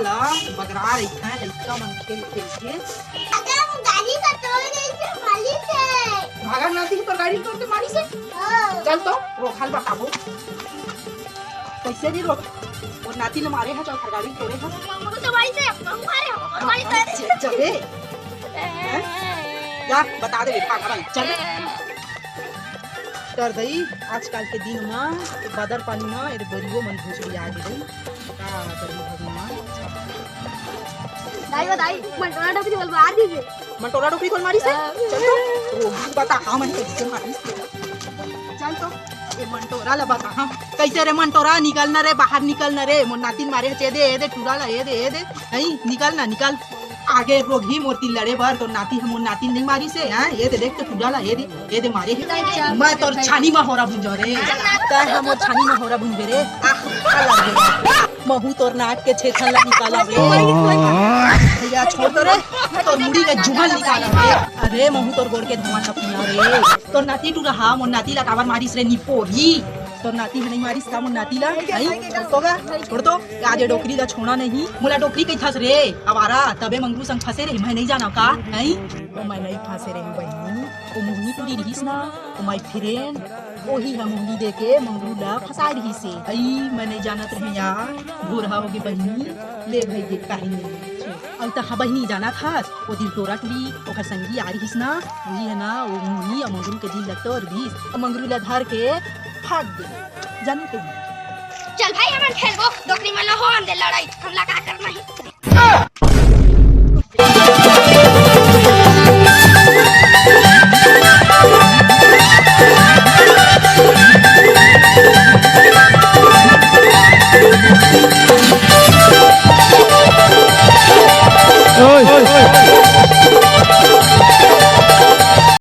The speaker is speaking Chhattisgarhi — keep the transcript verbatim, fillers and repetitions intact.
ला बगरा रहिथे, लइका मन खेल खेल के। अगर वो गाड़ी का तोड़ दे से मालिक है। भागा नाती तो गाड़ी तोड़ के मारिस हे। हाँ। चल तो, रोक, हाल बताबो। कइसे नहीं रोक? वो नाती ल मारे हे, चल, हर गाड़ी तोड़े हे। मम्मा को तो मारिस हे, मम्मा मारे, मम्मा मारिस हे। चल, चल बे। जा, बता दे, भाग, भाग, चल। तर दई, आजकल के दिन म बादर पानी म एदे बरियो मन भोसड़ी आ गे दई। का करी भगवान? दाई, ओ दाई, मंटोरा डोकरी बोल मार दीजिए। मंटोरा डोकरी बोल मारिस हे? हाँ। चल तो, वो भी बता, हाँ, मन कइसे मारिस हे। चल तो, ये मंटोरा ला बता, हाँ। कइसे रे मंटोरा, निकल ना रे, बाहर निकल ना रे, मोर नातिन मारे हे, एदे, एदे, टूरा ला, एदे, एदे, नहीं, निकल ना, निकल। आगे रोगही मोर ती लड़े बर, तोर नाती ह मोर नातिन नइ मारिस हे, हैं? एदे देख तो टूरा ला, एदे, एदे मारे हे। मैं तोर छानी म होरा भुंजो रे। तै ह मोर छानी म होरा भुंजबे रे। आह, आह, लग गे। महू तोर नाक के छेथन ला निकालब रे। भैया, छोड़ तो रे, तोर मुड़ी के जुगल निकालब रे। अरे, महू तोर गोड़ के धुआं न पीना रे। तोर नाती टूरा हा, मोर नाती ला काबर मारिस रे निपोरी? तोर नाती ह नइ मारिस का मोर नाती ला? हई? छोड़ तो गा, छोड़ तो। आज ये डोकरी ला छोड़ा नहीं। मोला डोकरी कहिथस रे, आवारा, तबे मंगरू संग फंसे रहे, मैं नइ जानव का? हई? ओ मैं नइ फंसे रहे बहिनी, ओ मोहनी टूरी रिहिस ना, ओ my friend, ओही ह मोहनी दे के मंगरू ला फंसा रिहिस हे। अई, मैं नइ जानत रहे यार, भोरहा होगे बहिनी, ले भई गे काहे नइ? अउ त ह बहिनी जानत हस, ओ दिन टोरा टूरी, ओकर संगी आ रिहिस ना, ओही ह ना, ओ मोहनी अउ मंगरू के दिल ला तोड़ दिस, अउ मंगरू ला धर के भाग गे, जानत हे? चल भाई, हमन खेलबो, डोकरी मन ला होवन दे लड़ाई, हमला का करना हे?